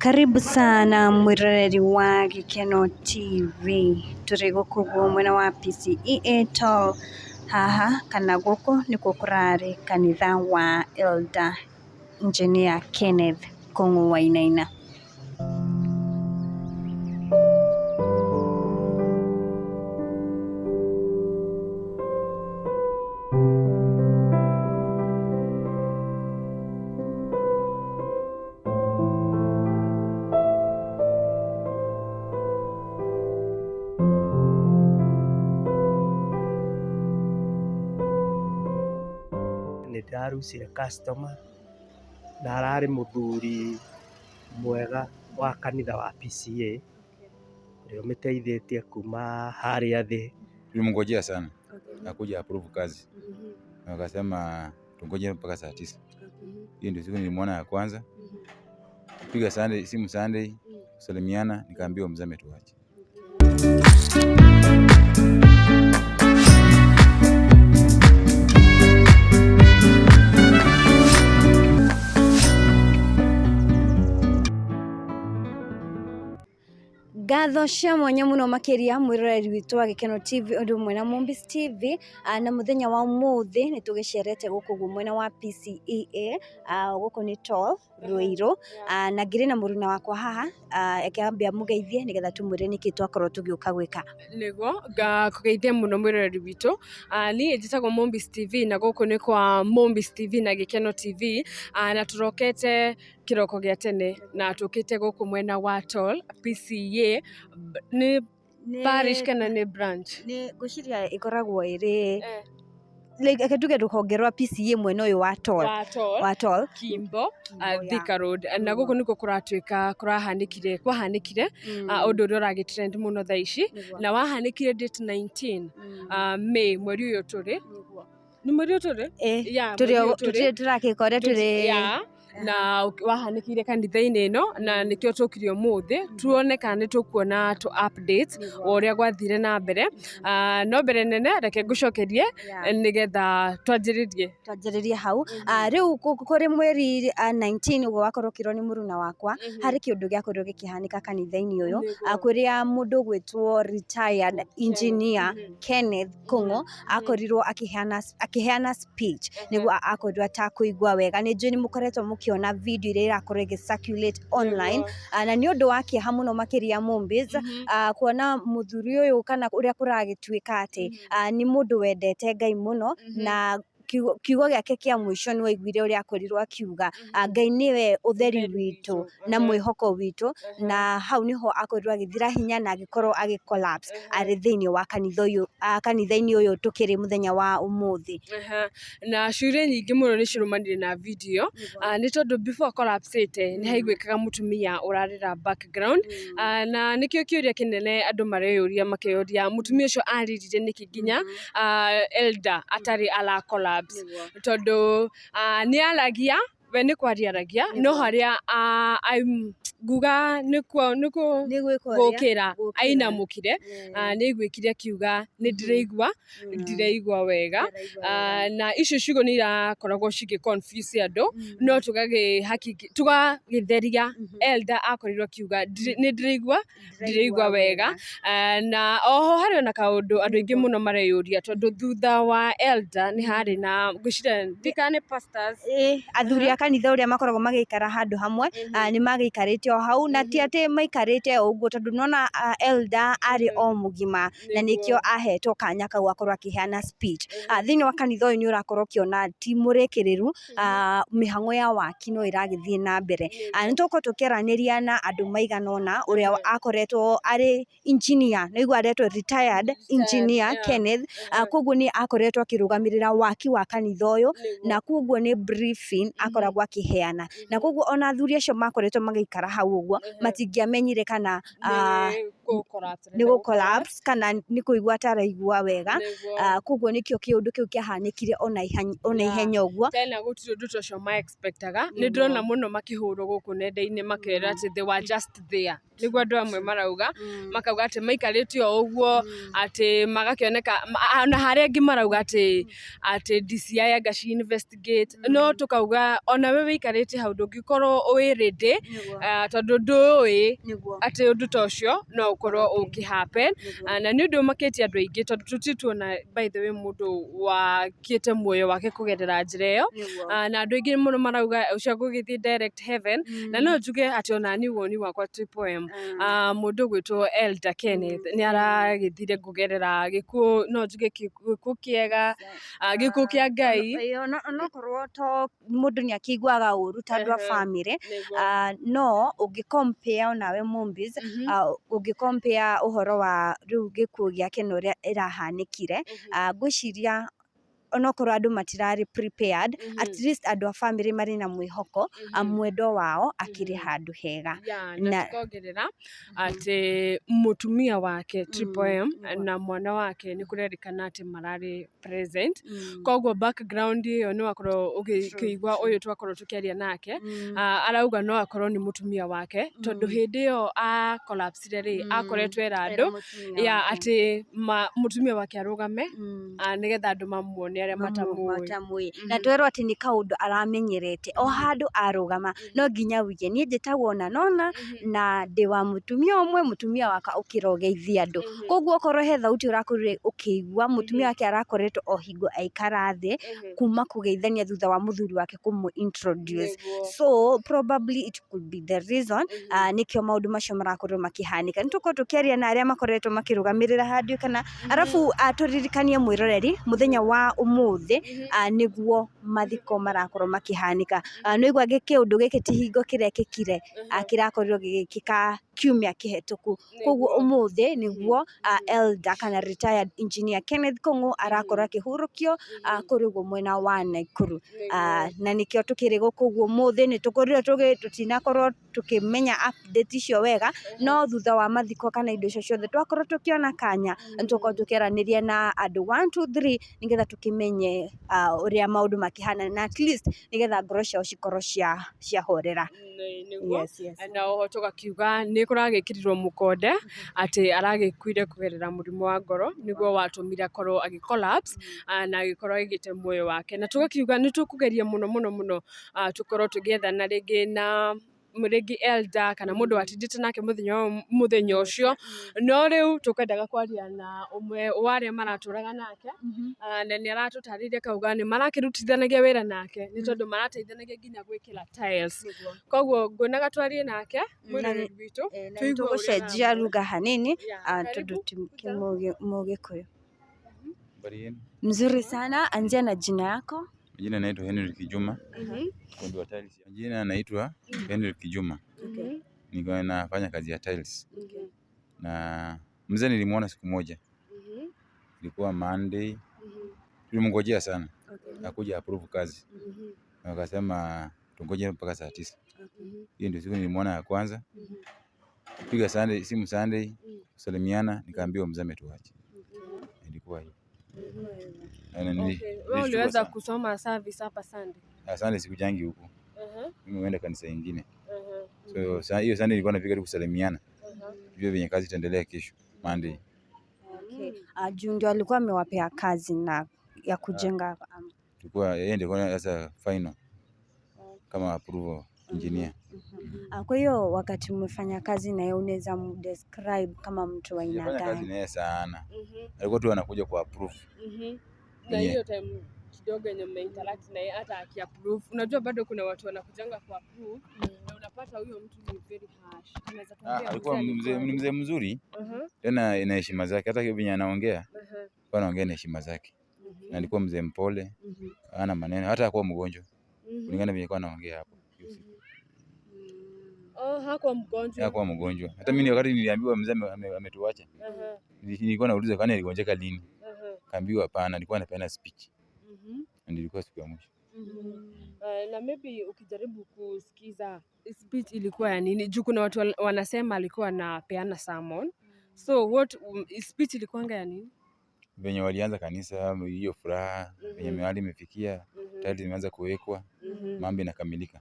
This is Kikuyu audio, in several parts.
Karibu sana mwĩroreri wa Gĩkeno TV, tũrĩ gũkũ ũguo mwena wa PCEA Toll, haha kana gũkũ nĩkuo kũrarĩ kanitha wa Elder Engineer Kenneth Kung'u Wainaina. Nĩ ndĩrarucire customer na ararĩ mũthuri mwega wa kanitha wa PCEA ũrĩa ũmĩteithĩtie kuma harĩa thĩ. Tulimngojea sana akuja approve kazi, na akasema tungoje mpaka saa 9. Hiyo ndio siku nilimwona ya kwanza. Piga Sunday, simu Sunday, kusalimiana, nikaambiwa mzee ametuacha. Ngatho cia mwanya mũno makĩria mwĩroreri witũ wa Gĩkeno TV ũndũ ũmwe na Mombis TV, na mũthenya wa ũmũthĩ nĩ tũgĩcerete gũkũ ũguo mwena wa PCEA, gũkũ nĩ Toll Ruiru, na ngĩrĩ na mũruna wakwa haha, reke ambe amũgeithie nĩgetha tũmwĩre nĩkĩ twakorwo tũgĩũka gwĩka. Nĩguo ngakũgeithia mũno mwĩroreri witũ. Niĩ njĩtagwo Mombis TV na gũkũ nĩ kwa Mombis TV na Gĩkeno TV, na tũrokete kĩroko gĩa tene na tũkĩte gũkũ mwena wa Toll PCEA nĩ parish kana nĩ branch? Nĩ ngwĩciria ĩkoragwo ĩrĩ like reke tuge rũhonge rwa PCEA mwena ũyũ wa Toll. Wa Toll. Wa Toll. Kimbo, Kimbo, yeah. Thika Road, na gũkũ nĩkuo kũratuĩka kũrahanĩkire kwahanĩkire ũndũ ũrĩa ũragĩ trend mũno thaa ici, na wahanĩkire date 19 May mweri ũyũ tũrĩ, nĩ mweri ũyũ tũrĩ. Yeah, tũrĩ mweri ũyũ tũrĩ. Tũrakĩka ũrĩa tũrĩ. Yeah, na wahanĩkĩire kanitha-inĩ ĩno na nĩkĩo tũkire ũmũthĩ tuone kana nĩ tũkuona tũ updates wa ũrĩa gwathire na mbere. No mbere nene reke ngũcokerie nĩgetha twanjĩrĩrie. Twanjĩrĩrie hau. Rĩu kũrĩ mweri 19 ũguo wakorwo ũkĩrwo nĩ mũruna wakwa, harĩ kĩũndũ gĩakorirwo gĩkĩhanĩka kanitha-inĩ ũyũ, kũrĩa mũndũ ũgwĩtwo retired engineer Kenneth Kung'u akorirwo akĩheana speech nĩguo akorirwo atakũigua wega. Nĩ njũĩ nĩ mũkoretwo mũkĩona video iria irakorwo ĩgĩ circulate online, na nĩ ũndũ wa kĩeha mũno makĩria Mombis, kuona mũthuri ũyũ kana ũrĩa kũragĩtuĩka atĩ nĩ mũndũ wendete Ngai mũno, na kiugo gĩake kĩa mũico nĩ waiguire ũrĩa akorirwo akiuga, Ngai nĩwe ũtheri witũ na mwĩhoko witũ, na hau nĩho akorirwo agĩthira hinya na agĩkorwo agĩ collapse arĩ thĩinĩ wa kanitha ũyũ, kanitha-inĩ ũyũ tũkĩrĩ mũthenya wa ũmũthĩ. Na ciũria nyingĩ mũno nĩ cirũmanire na video, nĩ tondũ before collapse-ĩte nĩ haiguĩkaga mũtumia ũrarĩra background, na nĩkĩo kĩũria kĩnene andũ mareyũria makeyũria mũtumia ũcio arĩrire nĩkĩ nginya elder atarĩ ara collapse, tondũ nĩ aragia, we nĩ kwaria aragia, no harĩa nguga nĩkuo nĩkuo gũkĩra ainamũkire, nĩ aiguĩkire akiuga nĩ ndĩraigua ndiraigua wega, na icio ciugo nĩ irakoragwo cigĩ confuse andũ, no tũgagĩtheria elder akorirwo akiuga nĩ ndĩraigua ndiraigua wega. Na oho harĩ ona kaũndũ andũ aingĩ mũno mareyũria, tondũ thutha wa elder nĩ harĩ na ngwĩciria ndikana nĩ pastors. Athuri a kanitha ũrĩa makoragwo magĩikara handũ hamwe, nĩ magĩikarĩte o hau, na ti atĩ maikarĩte o ũguo tondũ nĩwona elder arĩ o mũgima na nĩkĩo ahetwo kanya kau akorwo akĩheana speech. Thĩinĩ wa kanitha ũyũ nĩ ũrakorwo ũkĩona ti mũrĩkĩrĩru, mĩhang'o ya waki no ĩragĩthiĩ na mbere. Nĩ tũgũkorwo tũkĩaranĩria na andũ maigana ũna ũrĩa akoretwo arĩ engineer, nĩguo aretwo retired engineer Kenneth, koguo nĩ akoretwo akĩrũgamĩrĩra waki wa kanitha ũyũ, na koguo nĩ briefing akoragwo akĩheana, na koguo ona athuri acio makoretwo magĩikara hau ũguo matingĩamenyire kana Nĩ gũ collapse kana nĩ kũigua ataraigua wega. Koguo nĩkĩo kĩũndũ kĩu kĩahanĩkire ona ihenya ũguo. Tena gũtirĩ ũndũ ta ũcio ma-expectaga. Nĩ ndĩrona mũno makĩhũrwo gũkũ nenda-inĩ makerwo atĩ they were just there. Nĩguo andũ amwe marauga, makauga atĩ maikarĩte o ũguo, atĩ magakĩoneka, ona harĩa angĩ marauga atĩ atĩ DCI anga ci investigate, no tũkauga ona we wĩikarĩte hau ndũngĩkorwo wĩ ready, tondũ ndũĩ atĩ ũndũ ta ũcio no ũkorwo ũkĩ happen. Na nĩ ũndũ ũmakĩtie andũ aingĩ tondũ tũtirĩ tuona, by the way, mũndũ wakĩte muoyo wake kũgerera njĩra ĩyo. Na andũ aingĩ mũno marauga ũcio agũgĩthiĩ direct heaven, na no njuge atĩ ona niĩ woni wakwa Triple M, mũndũ ũgwĩtwo Elder Kenneth nĩ aragĩthire kũgerera gĩkuũ, no njuge gĩkuũ kĩega, gĩkuũ kĩa Ngai. Onokorwo to mũndũ nĩ akĩiguaga ũru ta andũ a family, no ũngĩ compare onawe Mombis, ũngĩ compare ũhoro wa rĩu gĩkuũ gĩake na ũrĩa ĩrahanĩkire, ngwĩciria onokorwo andũ matirarĩ prepared, at least andũ a family marĩ na mwĩhoko mwendwa wao akĩrĩ handũ hega. Na tukongerera atĩ mũtumia wake Triple M na mwana wake nĩ kũrerĩkana atĩ mararĩ present, koguo background ĩyo nĩ wakorwo ũkĩigua ũyũ twakorwo tũkĩaria nake, arauga no akorwo nĩ mũtumia wake, tondũ hĩndĩ ĩyo a collapsire rĩ, akoretwo era andũ ya atĩ mũtumia wake arũgame, nĩgetha andũ mamuone arĩa matamũĩ. Na twerwo atĩ nĩ kaũndũ aramenyerete, o handũ arũgama no nginya wige niĩ njĩtagwo na nona na ndĩ wa mũtumia ũmwe, mũtumia wakwa ũkĩrogeithia andũ. Koguo okorwo he thauti ũrakorire ũkĩigua, mũtumia wake arakoretwo o hingo aikara thĩ kuma kũgeithania thutha wa mũthuri wake kũmũ introduce. So probably it could be the reason nĩkĩo maũndũ macio marakorwo makĩhanĩka. Nĩ tũkorwo tũkĩaria na arĩa makoretwo makĩrũgamĩrĩra handũ kana arabu tũririkanie mwĩroreri mũthenya wa ũmũthĩ nĩguo mathiko marakorwo makĩhanĩka. Nĩ ũigua kĩũndũ gĩkĩ ti hingo kĩrekĩkire, kĩrakorirwo gĩgĩkĩka kiumia kĩhetũku. Koguo ũmũthĩ nĩguo elder kana retired engineer Kenneth Kung'u arakorwo akĩhurũkio kũrĩ ũguo mwena wa Nakuru. Na nĩkĩo tũkĩrĩ gũkũ ũguo ũmũthĩ, nĩ tũkorirwo tũtinakorwo tũkĩmenya update icio wega, no thutha wa mathiko kana indo icio ciothe twakorwo tũkĩona kanya, nĩ tũkorwo tũkĩaranĩria na andũ 1 2 3 nĩgetha tũkĩmenye ũrĩa maũndũ makĩhana, na at least nĩgetha ngoro ciao cikorwo ciahorera. Yes, yes. Na oho tũgakiuga nĩ kũragĩkĩrirwo mũkonde atĩ aragĩkuire kũgerera mũrimũ wa ngoro, nĩguo watũmire akorwo agĩ collapse na agĩkorwo agĩte muoyo wake. Na tũgakiuga nĩ tũkũgeria mũno mũno mũno, tũkorwo tũgĩethana rĩngĩ na rĩngĩ elder kana mũndũ watindĩte nake mũthenya ũcio, no rĩu tũkwendaga kwaria na ũmwe wa arĩa maratũraga nake, na nĩ aratũtarĩria kauga nĩ marakĩrutithanagia wĩra nake, nĩ tondũ marateithanagia nginya gwĩkĩra tiles. Koguo nguonaga twarie nake mwĩroreri witũ, tũgũcenjia lugha hanini tondũ Mũgĩkũyũ. Mzuri sana, anzia na jina yako. Jina naitwa Henry Kijuma. Fundi wa tiles. Jina naitwa Henry Kijuma. Niko nafanya kazi ya tiles. Na mzee nilimuona siku moja. Ilikuwa Monday. Tulimngojea sana. Akuja approve kazi. Akasema tungoje mpaka saa 9. Hiyo ndio siku nilimuona ya kwanza. Piga Sunday, simu Sunday, kusalimiana, nikaambiwa mzee ametuacha. Ilikuwa hiyo. Wewe uliweza kusoma service hapa Sunday? Sunday sikujangi huku. Mimi huenda kanisa ingine. So hiyo Sunday nilikuwa napiga tu kusalimiana. Tujue venye kazi itaendelea kesho Monday. Juu ndio alikuwa amewapea kazi na ya kujenga. Tulikuwa yeye ndio sasa final kama approval engineer. Kwa hiyo wakati umefanya kazi na yeye unaweza mdescribe kama mtu wa aina gani? Kazi na yeye sana. Alikuwa tu anakuja kwa approve. Na hiyo time kidogo yenye mmeinteract na yeye hata akiapprove, unajua bado kuna watu wanakujanga kwa approve na unapata huyo mtu ni very harsh. Anaweza kuambia alikuwa mzee, mzee mzuri. Tena ina heshima zake, hata kile anaongea, alikuwa anaongea na heshima zake. Na alikuwa mzee mpole, hana maneno, hata hakuwa mgonjwa. Kulingana na vile alikuwa anaongea hapo. Hakuwa mgonjwa. Hakuwa mgonjwa. Hata mimi wakati niliambiwa mzee ametuacha, nilikuwa nauliza kwani aligonjeka lini? Kaambiwa hapana, alikuwa anapeana speech. Ndio ilikuwa siku ya mwisho. Na maybe ukijaribu kusikiza speech ilikuwa ya nini? Juu kuna watu wanasema alikuwa anapeana sermon. So what speech ilikuwanga ya nini? Venye walianza kanisa, hiyo furaha, venye mahali imefikia, tiles zimeanza kuwekwa, mambo inakamilika.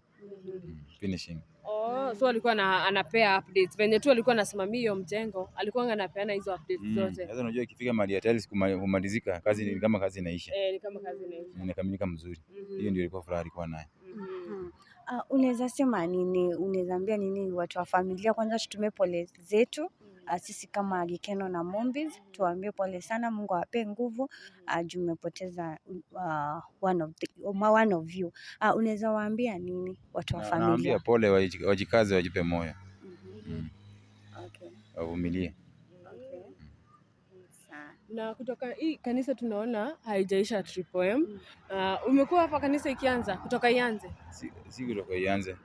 Finishing. Oh, so alikuwa anapea updates venye tu alikuwa anasimamia hiyo mjengo, alikuwa anapeana hizo updates zote. Sasa unajua ikifika mahali ya tiles kumalizika, kazi ni kama kazi inaisha. Eh, ni kama kazi inaisha. Inakamilika mzuri. Hiyo ndio ilikuwa furaha alikuwa nayo. Unaweza sema nini, unaweza ambia nini watu wa familia? Kwanza tutume pole zetu sisi kama Gikeno na Mombis, tuwaambie pole sana, Mungu awape nguvu juu umepoteza one of you. Unaweza waambia nini watu wa Naambia familia? pole, wajikaze, wajipe moyo. Okay. Wavumilie. Okay. Sawa. Na kutoka hii kanisa tunaona haijaisha Triple M. Umekuwa hapa kanisa ikianza kutoka ianze? Si kutoka ianze.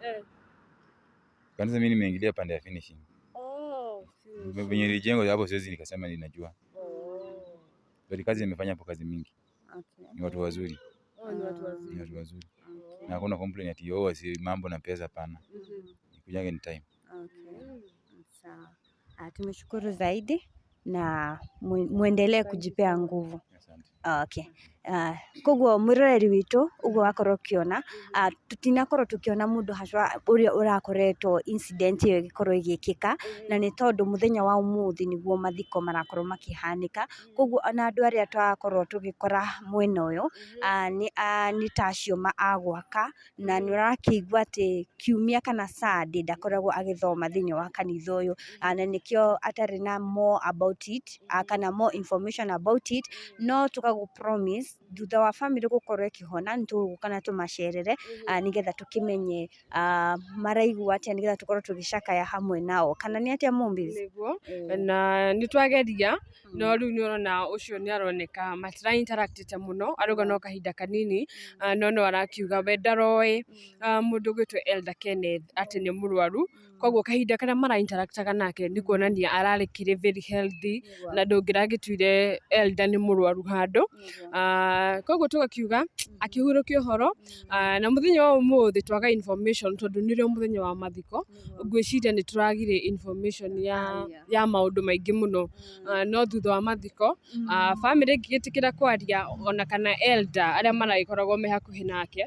Kanisa mimi nimeingilia pande ya finishing. Oh, Venye ilijengwa hapo siwezi nikasema ninajua. Oh. But kazi imefanya hapo kazi mingi. Okay. Ni watu wazuri. Oh, ni watu wazuri. Ni watu wazuri. Na hakuna complaint ati oh, si mambo na pesa, hapana. Ikujange ni time. Okay. Sawa. Tumeshukuru zaidi na muendelee kujipea nguvu. Asante. Okay. Koguo mwiroreri witũ ũguo wakorwo ũkĩona, tũtinakorwo tũkĩona mũndũ hacwa ũrĩa ũrakoretwo incident ĩyo ĩgĩkorwo ĩgĩkĩka, na nĩ tondũ mũthenya wa ũmũthĩ nĩguo mathiko marakorwo makĩhanĩka. Koguo ona andũ arĩa twakorwo tũgĩkora mwena ũyũ nĩ ta acio a gwaka, na nĩ ũrakĩigua atĩ kiumia kana Sunday ndakoragwo agĩthoma thĩinĩ wa kanitha ũyũ, na nĩkĩo atarĩ na more about it, kana more information about it. No tũkagũ promise thutha wa family gũkorwo ĩkĩhona nĩ tũgũka na tũmacerere, nĩgetha tũkĩmenye maraigua atĩa, nĩgetha tũkorwo tũgĩcakaya hamwe nao, kana nĩ atĩa, Mombis? Nĩguo, na nĩ twageria, no rĩu nĩ ũrona ũcio nĩ aroneka matira interactĩte mũno, arauga no kahinda kanini, no no arakiuga we ndaroĩ mũndũ ũgwĩtwo Elder Kenneth atĩ nĩ mũrwaru. Koguo kahinda karĩa mara interactaga nake nĩ kuonania ararĩ kĩrĩ very healthy, na ndũngĩragĩtuire Elder nĩ mũrwaru handũ. Koguo tũgakiuga akĩhurũkia ũhoro, na mũthenya wa ũmũthĩ twaga information tondũ nĩrĩo mũthenya wa mathiko. Ngwĩciria nĩ tũragire information ya maũndũ maingĩ mũno. No thutha wa mathiko, family ĩngĩgĩtĩkĩra kwaria ona kana elder arĩa maragĩkoragwo me hakuhĩ nake,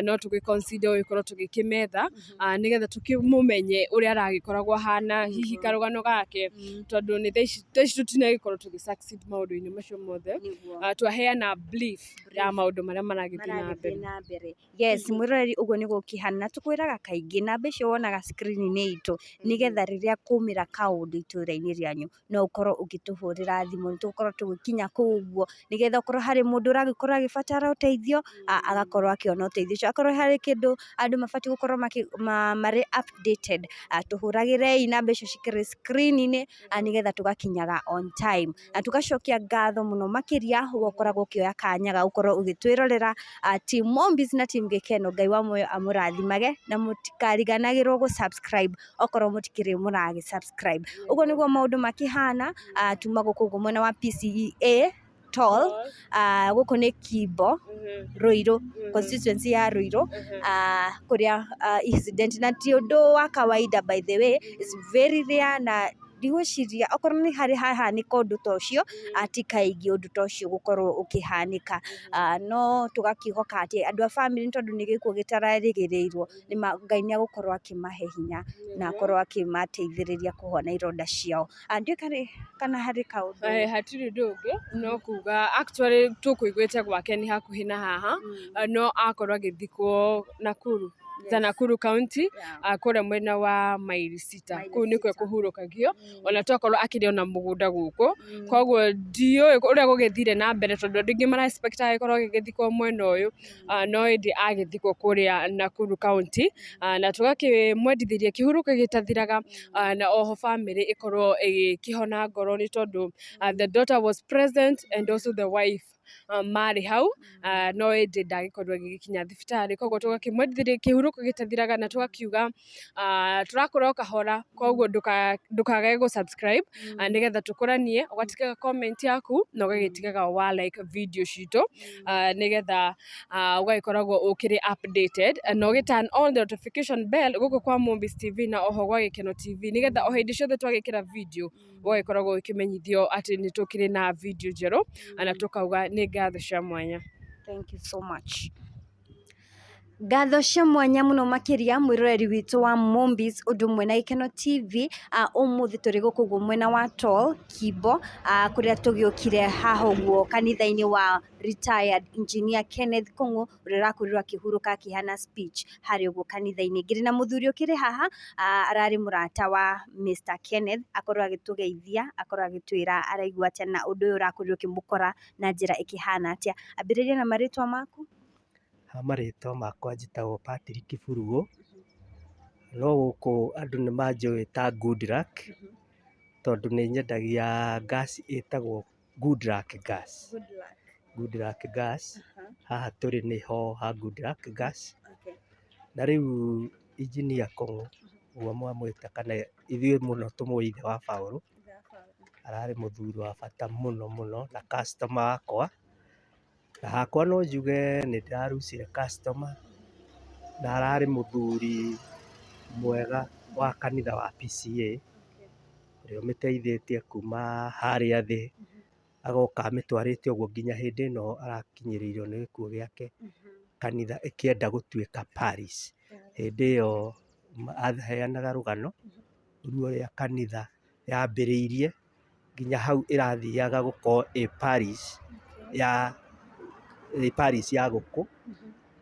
no tũgĩ consider gũgĩkorwo tũgĩkĩmetha, nĩgetha tũkĩmũmenye ũrĩa aragĩkoragwo ahana, hihi karũgano gake, tondũ nĩ thaa ici tũtinagĩkorwo tũgĩ succeed maũndũ-inĩ macio mothe. Twaheana brief ya maũndũ marĩa maragĩthiĩ na Maragĩthiĩ mbere. Na mbere. Yes, mwĩroreri, ũguo nĩguo ũkĩhana, na tũkwĩraga kaingĩ namba icio wonaga screen-inĩ itũ, nĩgetha rĩrĩa kumĩra kaũndũ itũra-inĩ rĩanyu no ũkorwo ũgĩtũhũrĩra thimũ, nĩ tũgũkorwo tũgĩkinya kũu ũguo, nĩgetha okorwo harĩ mũndũ ũragĩkorwo agĩbatara ũteithio, agakorwo akĩona ũteithio ũcio. Akorwo harĩ kĩndũ andũ mabatiĩ gũkorwo marĩ updated, tũhũragĩrei namba icio cikĩrĩ screen-inĩ, nĩgetha tũgakinyaga on time. Na tũgacokia ngatho mũno makĩria we ũkoragwo ũkĩoya kanya ga gũkorwo ũgĩtwĩrorera, team Mombis na team Gĩkeno. Ngai wa muoyo amũrathimage, na mũtikariganagĩrwo gũ subscribe okorwo mũtikĩrĩ mũragĩ subscribe. Ũguo nĩguo maũndũ makĩhana. Tuma gũkũ ũguo mwena wa PCEA Tall, gũkũ nĩ Kimbo, Ruiru constituency ya Ruiru, kũrĩa incident, na ti ũndũ wa kawaida, by the way, it's very rare, na ndigwĩciria okorwo nĩ harĩ hahanĩka ũndũ ta ũcio, ti kaingĩ ũndũ ta ũcio gũkorwo ũkĩhanĩka. No tũgakĩhoka atĩ andũ a family, nĩ tondũ nĩ gĩkuũ gĩtarerĩgĩrĩirwo, Ngai nĩ egũkorwo akĩmahe hinya na akorwo akĩmateithĩrĩria kũhona ironda ciao. Ndiũĩ kana harĩ kaũndũ. Hatirĩ ũndũ ũngĩ no kuga, actually tũkũiguĩte gwake nĩ hakuhĩ na haha, no akorwo agĩthikwo Nakuru, Nakuru County, kũrĩa mwena wa maili 6, kũu nĩkuo kũhurũkagio, ona tokorwo akĩrĩ ona mũgũnda gũkũ. Koguo ndiũĩ ũrĩa gũgĩthire na mbere, tondũ andũ aingĩ mara expect agĩkorwo agĩgĩthikwo mwena ũyũ, no ĩndĩ agĩthikwo kũrĩa Nakuru County, na tũgakĩmwendithĩria kĩhurũko gĩtathiraga, na oho family ĩkorwo ĩgĩkĩhona ngoro, nĩ tondũ the daughter was present and also the wife. marĩ hau, no ĩndĩ ndagĩkorirwo agĩgĩkinya thibitarĩ. Koguo tũgakĩmwendithĩria kĩhurũko gĩtathiraga na tũgakiuga tũrakũra o kahora, koguo ndũkage gũ subscribe nĩgetha tũkũranie, ũgatigaga comment yaku na ũgagĩtigaga wa like video citũ nĩgetha ũgagĩkoragwo ũkĩrĩ updated na ũgĩ turn on the notification bell gũkũ kwa Mombis TV na oho gwa Gĩkeno TV nĩgetha o hĩndĩ ciothe twagĩkĩra video ũgagĩkoragwo ũkĩmenyithio atĩ nĩ tũkĩrĩ na video njerũ na tũkauga nĩ ngatho cia mwanya. Thank you so much. Ngatho cia mwanya mũno makĩria mwĩroreri witũ wa Mombis ũndũ ũmwe na Gĩkeno TV. Ũmũthĩ tũrĩ gũkũ ũguo mwena wa Tall Kimbo, kũrĩa tũgĩũkire haha ũguo kanitha-inĩ wa retired engineer Kenneth Kung'u ũrĩa ũrakorirwo akĩhurũka akĩheana speech harĩa ũguo kanitha-inĩ. Ngĩrĩ na mũthuri ũkĩrĩ haha, ararĩ mũrata wa Mr Kenneth, akorwo agĩtũgeithia, akorwo agĩtwĩra araigua atĩa na ũndũ ũyũ ũrakorirwo ũkĩmũkora na njĩra ĩkĩhana atĩa. Ambĩrĩria na marĩtwa maku. Ha marĩtwa makwa njĩtagwo Patrick Burugu, no gũkũ andũ nĩ manjũĩ ta Good Luck, tondũ nĩ nyendagia gas ĩtagwo Good Luck Gas. Good Luck Gas, haha tũrĩ nĩho ha Good Luck Gas. Na rĩu engineer Kung'u ũguo mwamwĩta kana ithuĩ mũno tũmũĩ ithe wa Paũlũ, ararĩ mũthuri wa bata mũno mũno na customer wakwa. Na hakwa no njuge nĩ ndĩrarucire customer na ararĩ mũthuri mwega wa kanitha wa PCEA, ũrĩa ũmĩteithĩtie kuma harĩa thĩ agoka amĩtwarĩte ũguo nginya hĩndĩ ĩno arakinyĩrĩirwo nĩ gĩkuũ gĩake, kanitha ĩkĩenda gũtuĩka parish. Hĩndĩ ĩyo aheanaga rũgano rũu ũrĩa kanitha yambĩrĩirie nginya hau ĩrathiaga gũkorwo ĩ parish ya ĩ parish ya gũkũ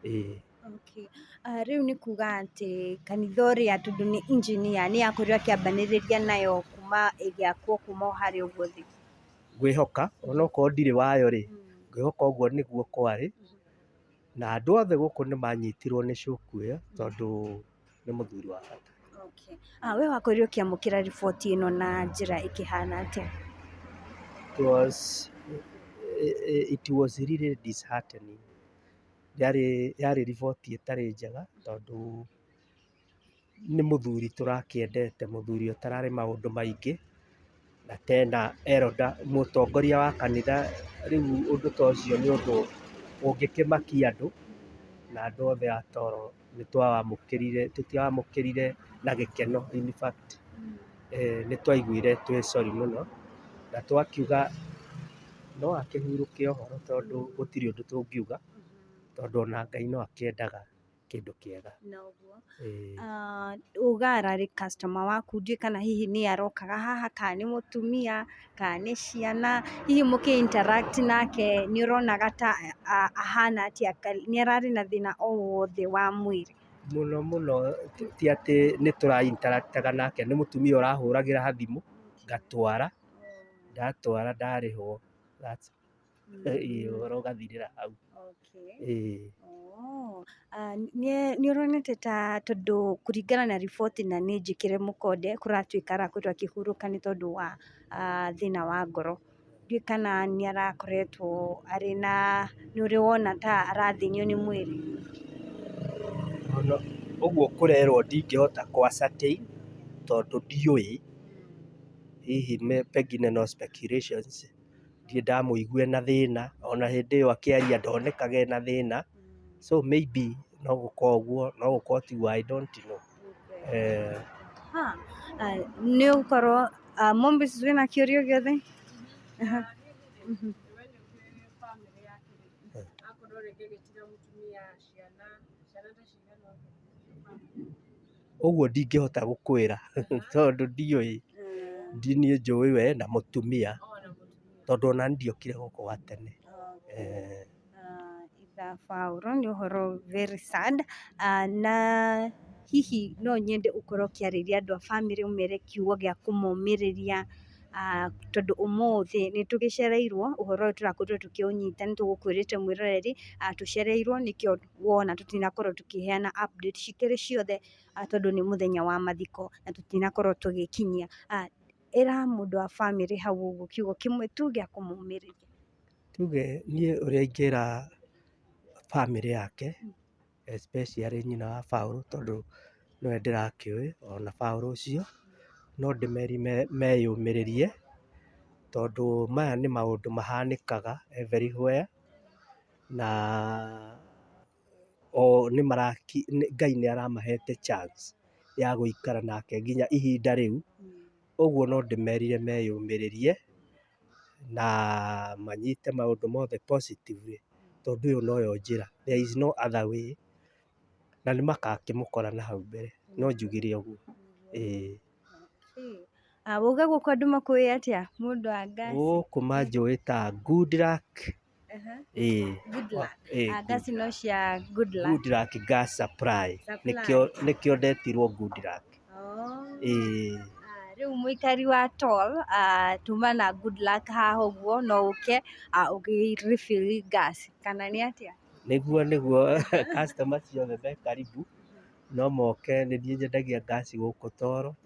ĩĩ. Okay. Rĩu nĩ kuga atĩ kanitha ũrĩa tondũ nĩ engineer nĩ akorirwo akĩambanĩrĩria nayo kuma ĩgĩakwo kuma o harĩa ũguo thĩ. Ngwĩhoka onokorwo ndirĩ wayo rĩ, ngwĩhoka ũguo nĩguo kwarĩ, na andũ othe gũkũ nĩ manyitirwo nĩ shock ĩyo tondũ nĩ mũthuri wa bata. Okay. We wakorirwo ũkĩamũkĩra riboti ĩno na njĩra ĩkĩhana atĩa? It was really disheartening. Yarĩ riboti ĩtarĩ njega tondũ nĩ mũthuri tũrakĩendete, mũthuri ũtararĩ maũndũ maingĩ na tena elder mũtongoria wa kanitha. Rĩu ũndũ ta ũcio nĩ ũndũ ũngĩkĩmakia andũ, na andũ othe a Toro nĩ twawamũkĩrire, tũtiawamũkĩrire na gĩkeno. In fact, nĩ twaiguire twĩ sorry mũno na twakiuga no akĩhurũke ũhoro tondũ gũtirĩ ũndũ tũngiuga, tondũ ona Ngai no akĩendaga kĩndũ kĩega. Noguo. Ĩĩ. Uga ararĩ customer waku, ndiũĩ kana hihi nĩ arokaga haha kana nĩ mũtumia kana nĩ ciana, hihi mũkĩ interact nake nĩ ũronaga ta ahana atĩa, nĩ ararĩ na thĩna o wothe wa mwĩrĩ? Mũno mũno ti atĩ nĩ tũra interactaga nake, nĩ mũtumia ũrahũragĩra thimũ ngatwara, ndatwara ndarĩhwo, ĩĩ ũhoro ũgathirĩra hau. Ĩĩ. Oh, nĩ ũronete ta tondũ kũringana na riboti na nĩ njĩkĩre mũkonde kũratuĩka arakorirwo akĩhurũka nĩ tondũ wa thĩna wa ngoro. Ndiũĩ kana nĩ arakoretwo arĩ na, nĩ ũrĩ wona ta arathĩnio nĩ mwĩrĩ? Ona ũguo kũrerwo ndingĩhota kũ ascertain tondũ ndiũĩ, hihi pengine no speculations, ndirĩ ndamũigua ena thĩna, ona hĩndĩ ĩyo akĩaria ndonekaga ena thĩna, so maybe no gũkorwo ũguo, no gũkorwo tiguo, I don't know. Nĩ ũgũkorwo Mombis wĩna kĩũria o gĩothe? Akorwo rĩngĩ agĩtiga mũtumia, ciana, ciana ta cigana ũguo? Ũguo ndingĩhota gũkwĩra tondũ ndiũĩ, niĩ njũĩ we na mũtumia, tondũ ona niĩ ndiokire gũkũ gatene. Itha Paũlũ nĩ ũhoro very sad, na hihi no nyende ũkorwo ũkĩarĩria andũ a bamĩrĩ ũmere kiugo gĩa kũmomĩrĩria, tondũ ũmũthĩ nĩ tũgĩcereirwo ũhoro ũyũ tũrakorirwo tũkĩũnyita nĩ tũgũkwĩrĩte mwĩroreri, tũcereirwo nĩkĩo wona tũtinakorwo tũkĩheana update cikĩrĩ ciothe, tondũ nĩ mũthenya wa mathiko na tũtinakorwo tũgĩkinyia. Ĩra mũndũ wa bamĩrĩ hau ũguo kiugo kĩmwe tu gĩa kũmũmĩrĩria. Tuge niĩ ũrĩa ingĩra bamĩrĩ yake, especially nyina wa Paũlũ tondũ nĩwe ndĩrakĩũĩ ona Paũlũ ũcio, no ndĩmere meyũmĩrĩrie tondũ maya nĩ maũndũ mahanĩkaga everywhere na o nĩ Ngai nĩ aramahete chance ya gũikara nake nginya ihinda rĩu, ũguo no ndĩmerire meyũmĩrĩrie na manyite maũndũ mothe positively tondũ ĩyo noyo njĩra, there is no other way, na nĩ magakĩmũkora na hau mbere, no njugire ũguo, ĩĩ. Wauga gũkũ andũ makũĩ atĩa mũndũ wa ngaci? Gũkũ manjũĩ ta Good Luck, ĩĩ. Good Luck. Ĩĩ. Ngaci no cia Good Luck. Good Luck Gas Supply, nĩkĩo ndetirwo Good Luck, ĩĩ. Rĩu mũikari wa Tall tuma na Good Luck haha ũguo no ũke ũkĩ refill gas kana nĩ atĩa? Nĩguo nĩguo, customer ciothe me karibu, no moke nĩ niĩ nyendagia ngaci gũkũ Toro,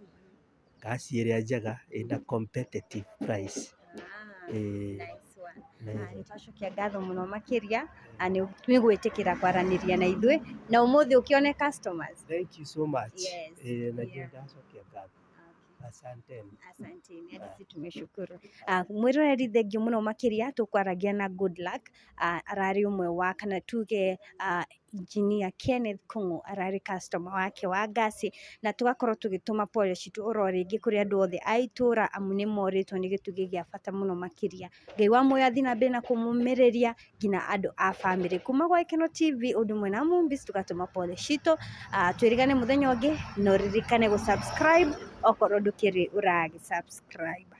ngaci ĩrĩa njega ĩna competitive price, ĩĩ. Nice one. Nĩ twacokia ngatho mũno makĩria nĩ gwĩtĩkĩra kwaranĩria na ithuĩ na ũmũthĩ ũkĩone customers. Thank you so much. Yes. Ĩĩ na niĩ ndacokia ngatho. Asanteni. Asanteni, hadi sisi tumeshukuru. Mwĩroreri, thengiũ mũno makĩria. Tũkwaragia na Good Luck, ararĩ ũmwe wa, kana tuge Engineer Kenneth Kung'u ararĩ customer wake wa ngasi, na tũgakorwo tũgĩtũma pole citũ oro rĩngĩ kũrĩ andũ othe a itũra, amu nĩ morĩtwo nĩ gĩtugĩ gĩa bata mũno makĩria. Ngai wa muoyo athiĩ na mbere na kũmũmĩrĩria nginya andũ a bamĩrĩ. Kuma gwa Gĩkeno TV ũndũ ũmwe na Mumbis, tũgatũma pole citũ. Twĩrĩgane mũthenya ũngĩ, na ũririkane gũ subscribe okorwo ndũkĩrĩ ũragĩ subscribe.